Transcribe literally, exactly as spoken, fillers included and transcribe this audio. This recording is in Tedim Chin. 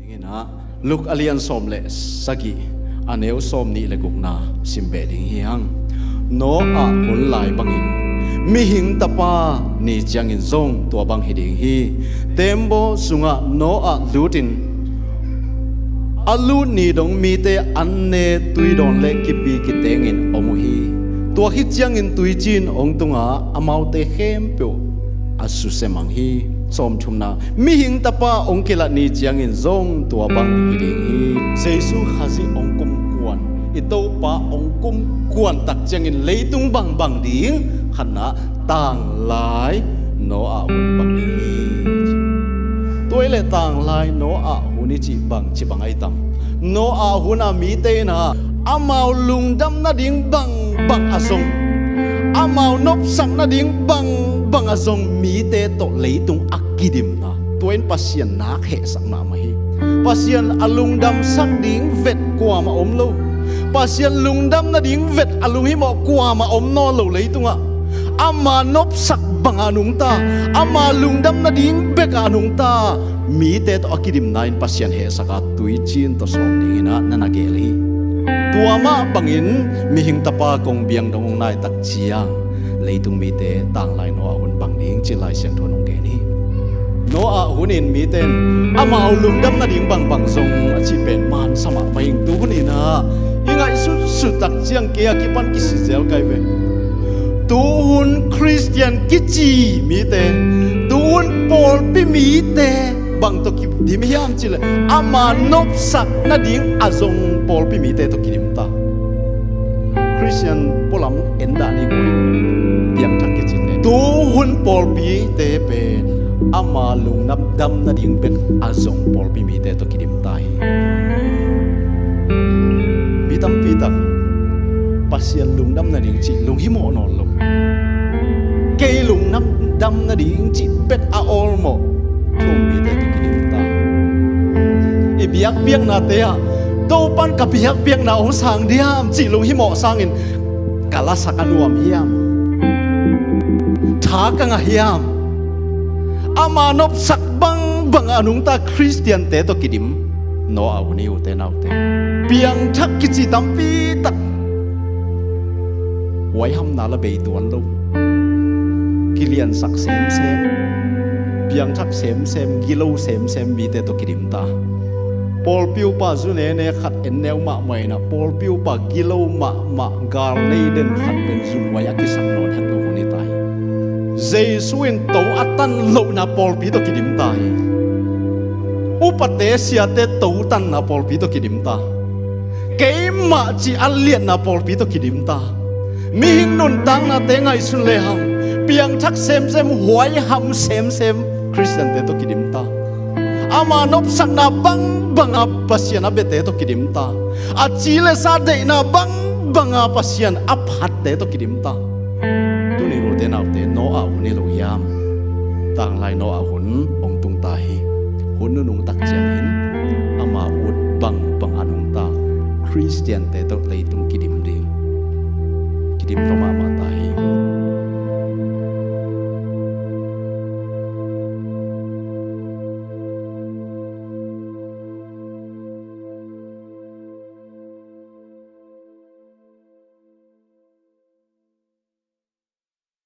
Inah, Luk a lian sawm le sagih, a neu sawm nih le gukna sim beh ding hi hang. Noah hun lai bangin mihing tapa ni ciangin zong tua bang hi ding hi. Tembaw sungah Noah lutin a lut ni dong mite an ne, tui dawn le kipi kitengin om uh hi. Tua khit ciangin tuiciin hong tunga amaute khempeuh a susia mang hi. Sawmthumna, mihing tapa hong kilat ni ciangin zong tua bang hi ding hi. Jesu Khazih hong kumkuan, i Topa hong kumkuan tak ciangin leitung bangbang ding? Khatna, tanglai Noah hun bang ding hi. Tua i le tanglai Noah hun i cih bang ci bang ai tam? Noah hun a mite inah amau lungdam nading bangbang a zong, amau nopsak nading bangbang a zong mite tawh leitung a kidimna, tua in Pasian nak hehsakna mah hi. Pasian a lungdamsak ding vet kuamah om lo. Pasian lungdam nading vet a lunghimawh kuamah om nawn lo leitungah. Ama nopsak bangah a nungta, ama lungdam nading bekah a nungta mite tawh a kidimna in Pasian hehsaka tuiciin tawh sawm dinginah na na gel hi. Tua mah bangin mihing tapa kong biang dong hong naitak ciang leitung mite tanglai Noah hun bang ding ci Lai Siangtho in hong gen hi. Noah hunin mite in amau lungdam nading bangbang zong a cih pen mansa mahmah ing. Tuhun inah i ngaihsutsut tak ciang kei a kipan kisizel kai ve. Tuhun Khristian kici mite, tuhun pawlpi mite bang tawh kidim hiam cih leh ama nopsak nading a zong pawlpi mite tawh kidim ta. Khristian pualam en dah ni guai, piangthak kicite, tuhun pawlpite pen ama lungdam nading bek a zong pawlpi mite tawh kidim ta hi. Mi tampi tak Pasian lungdam nading cih lunghimawh nawn lo. Kei lungdam nading cih bek a awlmawh thu-um mite tawh kidim ta. I biakpiaknate ah Topan ka biakpiakna hong sang diam cih lunghimawh sangin ka lasak a nuam hiam? Tha ka ngah hiam? Ama nopsak bangbang a nungta Khristiante tawh kidim Noah hun hi, ute naute. Piangthak kici tampi tak huaihamna la bei tuan lo, kiliansak semsem, piangthak semsem, gilo semsem mite tawh kidim ta. Pawlpi upa zu nene khat en neu mahmah inah pawlpi upa gilo mahmah gal nei den khat pen zumhuai a kisak nawn het lo hun hi ta hi. Jesu in to a tan lohna pawlpi tawh kidim ta hi. Upate siate to tanna pawlpi tawh kidim ta. Keimah cih a liatna pawlpi tawh kidim ta. Mihing nuntaknate ngaihsun lehang piangthak semsem, huaiham semsem Khristiante tawh kidim ta. Ama nopsakna bangbanga Pasian a biate tawh kidim ta. A ci le sa deihna bangbanga Pasian a phatte tawh kidim ta. Tuni ute naute, Noah hun hi lo hiam? Tanglai Noah hun hong tung ta hi. Hun nunung tak ciangin ama ut bangbang a nungta Khristiante tawh leitung kidim ding. Kidim lo mahmah